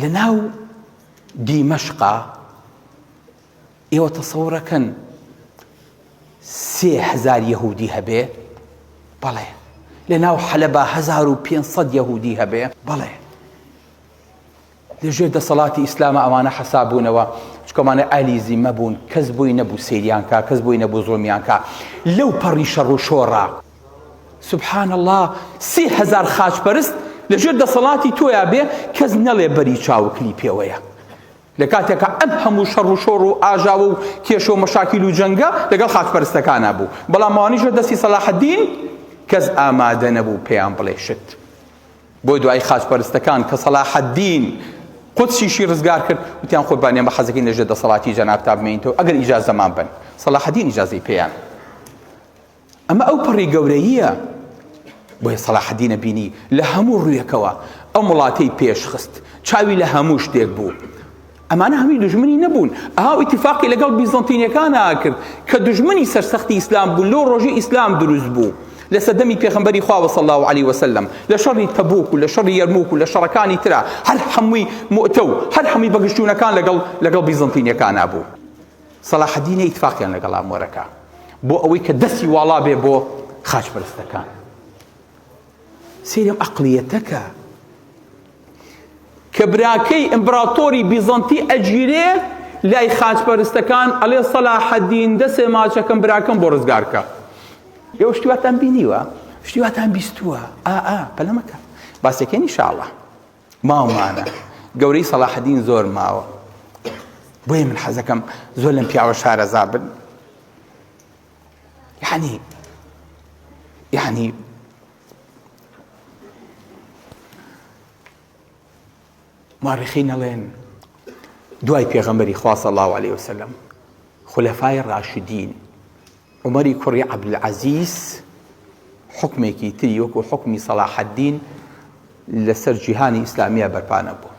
لە ناو دیمەشقا ئێوە تەسەورەکەن 3000 یەهودی هەبێ؟ بەڵێ. لە ناو حەلەبا 1500 یەهودی هەبێ؟ بەڵێ. لە ژێر دەسەڵاتی ئیسلامە ئەوانە حەساب بوونەوە چونکە ئەمانە ئەهلی زیمە بوون کەس بۆی نەبوو سەیریان کا کەس بۆی نەبوو زوڵمیان کا لەو پەڕی شەڕ و شۆڕا سبحان اللە 3000 خاچپەرست لە ژێر دەسەڵاتی تۆیا بێ کەس نەڵێ بەری چاوکلی پێوەیە لە کاتێکا ئەم هەموو شەڕ و شۆڕ و ئاژاوە و کێشە و مەشاکیل و جەنگە لەگەڵ خاچپەرستەکانا بوو بەڵام ئەوانیش دەستی سەلاحەدین کەس ئامادە نەبوو پێیان بڵێ شت بۆ دوایی خاچپەرستەکان کە سەلاحەدین قودسیشی ڕزگار کرد وتیان قوربان ئێمە حەزەکەین لەژێر دەسەڵاتی جەنابتا بمێنیتەوە ئەگەر ئیجازەمان بن سەلاحەدین ئیجازەی پێیان ئەمە ئەو پەڕی گەورەییە بۆیە سەلاحەدینە بینی لە هەموو ڕوویەکەوە ئەم وڵاتەی پێشخست چاوی لە هەموو شتێک بوو ئەمانە هەمووی دوژمنی نەبوون ئەها ئیتیفاقی لەگەڵ بیزەنتینەکانا کرد کە دوژمنی سەرسەختی ئیسلام بوون لەو ڕۆژی ئیسلام دروست بوو لە سەردەمی پێغەمبەری خوا صلی الله علیه وسلم لە شەڕی تەبوک و لە شەڕی یەرموک و لە شەڕەکانی ترا هەر هەمووی موئتە و هەر هەمووی بەگشتوونەکان لەگەڵ لەگەڵ بیزەنتینەکانا بوو سەلاحەدینە ئیتفاقیان لەگەڵا مۆرەکە بۆ ئەوەی کە دەستی واڵا بێ بۆ خاچپەرستەکان سەیرم ئەقلیەتەکە کە براکەی ئیمبراتۆری بیزەنتی ئەگیرێ لای خاچپەرستەکان ئەڵێ سەلاحەدین دەسێ ماچەکەم براکەم بۆ ڕزگار کە. ئێوە شتی واتان بینیوە؟ شتی واتان بیستووە؟ ئا ئا پەلە مەکە باسەکەین ئینشاءاللە ماومانە گەورەی سەلاحەدین زۆر ماوە بۆیە من حەزەکەم زۆر لەم پیاوە شارەزا بن یعنی یعنی مؤرخین ئەڵێن دوای پێغەمبەری خوا صلی الله علیه وسلم خلفای راشدین عومەری کوڕی عەبدولعەزیز حکمێکی تری وەکو حکمی سەلاحەدین لەسەر جیهانی ئیسلامیە بەرپا نەبوو.